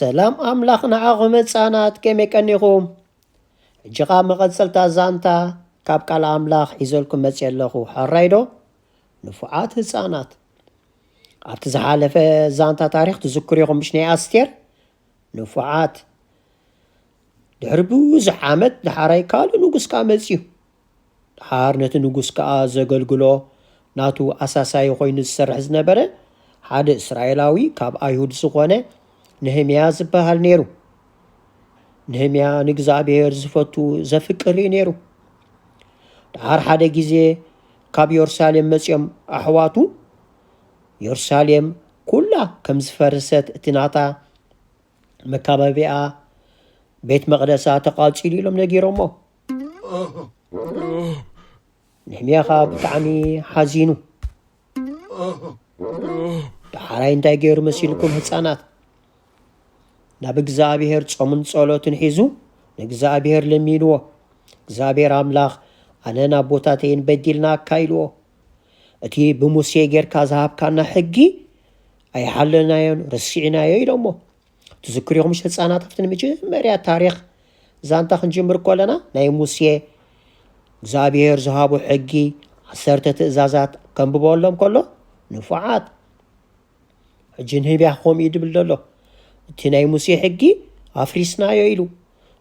ሰላም ኣምላኽ ንዓኹም ህፃናት፣ ከመይ ቀኒኹም? ሕጂ ኸኣ መቐጸልታ ዛንታ ካብ ቃል ኣምላኽ ሒዘልኩም መጺአ ኣለኹ። ሕራይ ዶ? ንፉዓት ህፃናት። ኣብቲ ዝሓለፈ ዛንታ ታሪኽ ትዝክሩ ኢኹም ምሽ ናይ ኣስቴር? ንፉዓት። ድሕሪ ብዙሕ ዓመት ደሓራይ ካልእ ንጉስ ከኣ መጺኡ። ደሓር ነቲ ንጉስ ከኣ ዘገልግሎ ናቱ ኣሳሳዪ ኮይኑ ዝሰርሕ ዝነበረ ሓደ እስራኤላዊ ካብ ኣይሁድ ዝኾነ ነህምያ ዝበሃል ነይሩ። ነህምያ ንእግዚኣብሔር ዝፈቱ ዘፍቅር እዩ ነይሩ። ደሓር ሓደ ግዜ ካብ የሩሳሌም መጺኦም ኣሕዋቱ የሩሳሌም ኩላ ከም ዝፈርሰት እቲ ናታ መካበቢኣ ቤት መቕደሳ ተቓጺሉ ኢሎም ነጊሮሞ። ነህምያ ኸኣ ብጣዕሚ ሓዚኑ። ደሓራይ እንታይ ገይሩ መሲልኩም ህፃናት? ናብ እግዚኣብሔር ጾምን ጸሎትን ሒዙ ንእግዚኣብሔር ለሚንዎ። እግዚኣብሔር ኣምላኽ ኣነን ኣቦታተይን በዲልናካ ኢልዎ። እቲ ብሙሴ ጌርካ ዝሃብካና ሕጊ ኣይሓለናዮን፣ ረሲዕናዮ ኢሎሞ። ትዝክሩ ኢኹም ህፃናት ኣብቲ ንመጀመርያ ታሪኽ ዛንታ ክንጅምር ከለና ናይ ሙሴ እግዚኣብሔር ዝሃቦ ሕጊ ዓሰርተ ትእዛዛት ከንብበሎም ከሎ ንፉዓት ሕጂ ንህብያ ከምኡ እዩ ድብል ዘሎ። እቲ ናይ ሙሴ ሕጊ ኣፍሪስናዮ ኢሉ።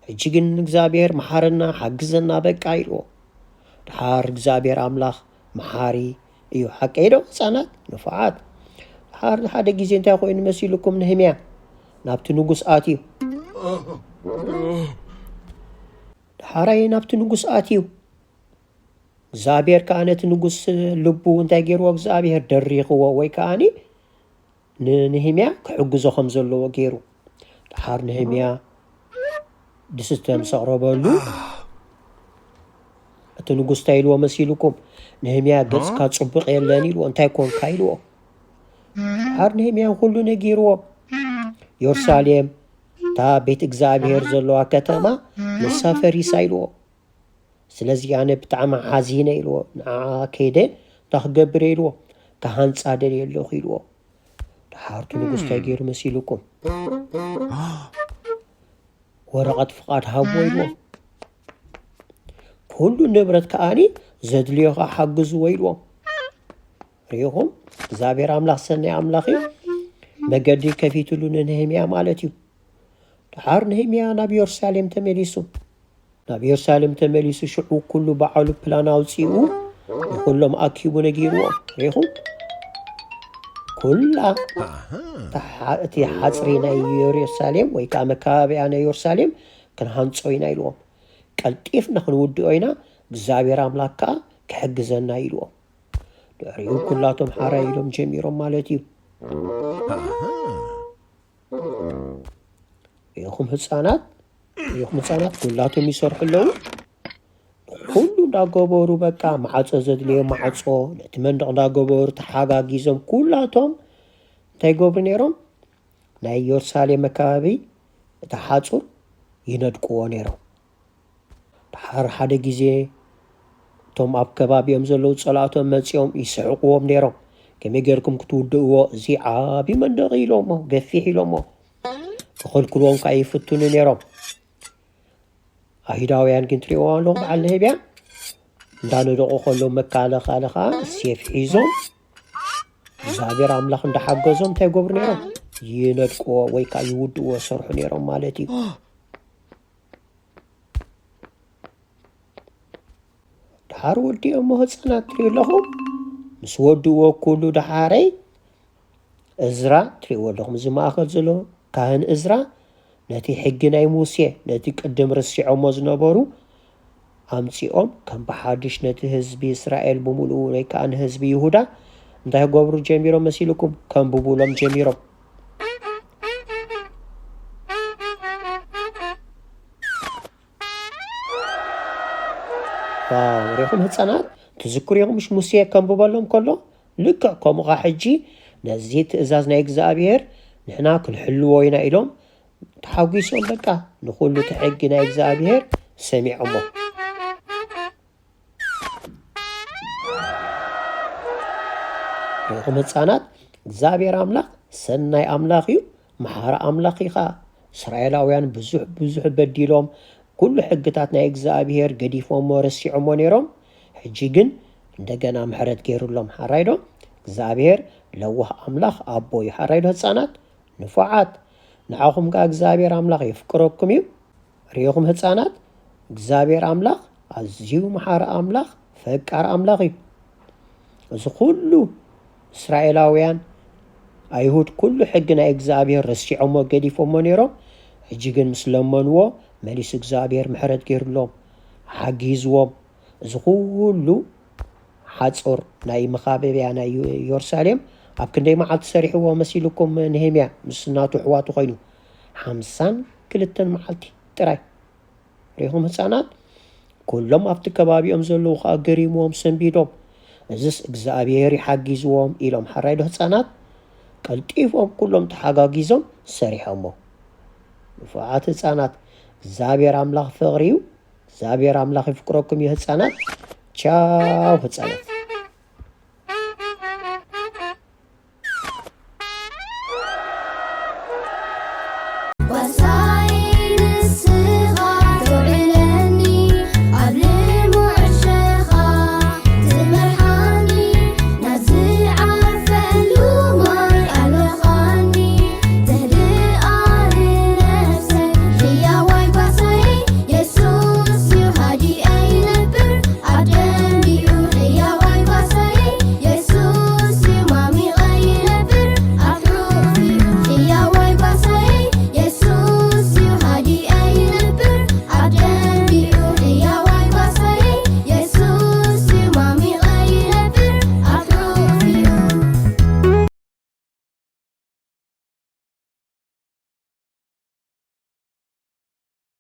ሕጂ ግን እግዚኣብሔር መሓረና ሓግዘና በቃ ኢልዎ። ድሓር እግዚኣብሔር ኣምላኽ መሓሪ እዩ። ሓቀይ ዶ ህፃናት ንፉዓት? ድሓር ሓደ ግዜ እንታይ ኮይኑ መሲልኩም? ነህምያ ናብቲ ንጉስ ኣትዩ። ድሓራይ ናብቲ ንጉስ ኣትዩ። እግዚኣብሔር ከዓ ነቲ ንጉስ ልቡ እንታይ ገይርዎ? እግዚኣብሔር ደሪኽዎ ወይ ከዓኒ ንንህምያ ክሕግዞ ከም ዘለዎ ገይሩ። ድሓር ነህምያ ድስተ ምስ ኣቕረበሉ እቲ ንጉስ እንታይ ኢልዎ መሲልኩም? ነህምያ ገጽካ ጽቡቕ የለን ኢልዎ። እንታይ ኮንካ ኢልዎ። ድሓር ነህምያ ኩሉ ነጊርዎ። የሩሳሌም እታ ቤት እግዚኣብሔር ዘለዋ ከተማ ንሳ ፈሪሳ ኢልዎ። ስለዚ ኣነ ብጣዕሚ ሓዚነ ኢልዎ። ንዓ ከይደ እንታይ ክገብር ኢልዎ። ክሃንፃ ደልየ ኣለኹ ኢልዎ። ድሓርቱ ንጉስ እንታይ ገይሩ መሲልኩም? ወረቐት ፍቓድ ሃብዎ ኢልዎ። ኩሉ ንብረት ከዓኒ ዘድልዮ ከዓ ሓግዝዎ ኢልዎም። ርኢኹም እግዚኣብሔር ኣምላኽ ሰናይ ኣምላኽ እዩ። መገዲ ከፊትሉ ንነህምያ ማለት እዩ። ድሓር ነህምያ ናብ የሩሳሌም ተመሊሱ። ናብ የሩሳሌም ተመሊሱ ሽዑ ኩሉ ባዕሉ ፕላን ኣውፂኡ ንኩሎም ኣኪቡ ነጊርዎም። ርኢኹም ኩላ እቲ ሓፅሪ ናይ የሩሳሌም ወይ ከዓ መካባቢያ ናይ የሩሳሌም ክንሃንፆ ኢና ኢልዎም። ቀልጢፍና ክንውድኦ ኢና፣ እግዚኣብሔር ኣምላክ ከዓ ክሕግዘና ኢልዎም። ድሕሪኡ ኩላቶም ሓራይ ኢሎም ጀሚሮም ማለት እዩ። ርኢኹም ህፃናት ርኢኹም ህፃናት ኩላቶም ይሰርሑ ኣለዉ። ኩሉ እንዳገበሩ በቃ ማዕፆ ዘድልዮ ማዕፆ ነቲ መንደቕ እንዳገበሩ ተሓጋጊዞም ኩላቶም እንታይ ይገብሩ ነይሮም? ናይ ኢየሩሳሌም ኣከባቢ እቲ ሓፁር ይነድቅዎ ነይሮም። ድሓር ሓደ ግዜ እቶም ኣብ ከባቢኦም ዘለዉ ፀላእቶም መፂኦም ይስሕቕዎም ነይሮም። ከመይ ጌርኩም ክትውድእዎ? እዚ ዓብዪ መንደቕ ኢሎሞ ገፊሕ ኢሎሞ ክኽልክልዎም ከዓ ይፍትኑ ነይሮም። ኣይሁዳውያን ግን ትሪእዎ ኣለኹ በዓል ነህብያ እንዳነደቑ ከለዉ መካለኻሊ ከዓ ሴፍ ሒዞም እግዚኣብሔር ኣምላኽ እንዳሓገዞም እንታይ ይገብሩ ነይሮም? ይነድቅዎ ወይ ከዓ ይውድእዎ ሰርሑ ነይሮም ማለት እዩ። ድሓር ወዲኦሞ ህፃናት ትሪኡ ኣለኹም። ምስ ወድእዎ ኩሉ ድሓረይ እዝራ ትሪእዎ ኣለኹም። እዚ ማእኸል ዘሎ ካህን እዝራ ነቲ ሕጊ ናይ ሙሴ ነቲ ቅድም ርሲዖሞ ዝነበሩ ኣምፂኦም ከም ብሓድሽ ነቲ ህዝቢ እስራኤል ብምሉኡ ወይ ከዓ ንህዝቢ ይሁዳ እንታይ ክገብሩ ጀሚሮም መሲልኩም? ከንብቡሎም ጀሚሮም። ዋው ሪኹም ህፃናት ትዝክሩ ኢኹም ምሽ ሙሴ ከንብበሎም ከሎ ልክዕ ከምኡ ኸዓ ሕጂ ነዚ ትእዛዝ ናይ እግዚኣብሔር ንሕና ክንሕልዎ ኢና ኢሎም ተሓጒሶም በቃ ንኹሉ እቲ ሕጊ ናይ እግዚኣብሔር ሰሚዖሞ። ርኢኹም ህፃናት እግዚኣብሔር ኣምላኽ ሰናይ ኣምላኽ እዩ፣ መሓሪ ኣምላኽ እዩ ኸዓ። እስራኤላውያን ብዙሕ ብዙሕ በዲሎም፣ ኩሉ ሕግታት ናይ እግዚኣብሔር ገዲፎሞ ረሲዖሞ ነይሮም። ሕጂ ግን እንደገና ምሕረት ገይሩሎም። ሓራይ ዶ? እግዚኣብሔር ለዋህ ኣምላኽ ኣቦ እዩ። ሓራይ ዶ ህፃናት? ንፉዓት፣ ንዓኹም ከኣ እግዚኣብሔር ኣምላኽ የፍቅረኩም እዩ። ርኢኹም ህፃናት፣ እግዚኣብሔር ኣምላኽ ኣዝዩ መሓሪ ኣምላኽ፣ ፈቃር ኣምላኽ እዩ። እዚ ኩሉ እስራኤላውያን፣ ኣይሁድ ኩሉ ሕጊ ናይ እግዚኣብሔር ረሲዖሞ ገዲፎሞ ነይሮም። ሕጂ ግን ምስ ለመንዎ መሊሱ እግዚኣብሔር ምሕረት ገይሩሎም፣ ሓጊዝዎም። እዚ ኩሉ ሓፁር ናይ መኻበብያ ናይ ኢየሩሳሌም ኣብ ክንደይ መዓልቲ ሰሪሕዎ መሲልኩም? ነህምያ ምስ እናቱ ኣሕዋቱ ኮይኑ ሓምሳን ክልተን መዓልቲ ጥራይ። ርኢኹም ህፃናት፣ ኩሎም ኣብቲ ከባቢኦም ዘለዉ ከዓ ገሪምዎም ሰንቢዶም። እዝስ እግዚኣብሔር ይሓጊዝዎም ኢሎም ሓራይ ዶ ህፃናት? ቀልጢፎም ኩሎም ተሓጋጊዞም ሰሪሖሞ። ንፉዓት ህፃናት፣ እግዚኣብሔር ኣምላኽ ፍቕሪ እዩ። እግዚኣብሔር ኣምላኽ ይፍቅረኩም እዩ ህፃናት። ቻው ህፃናት።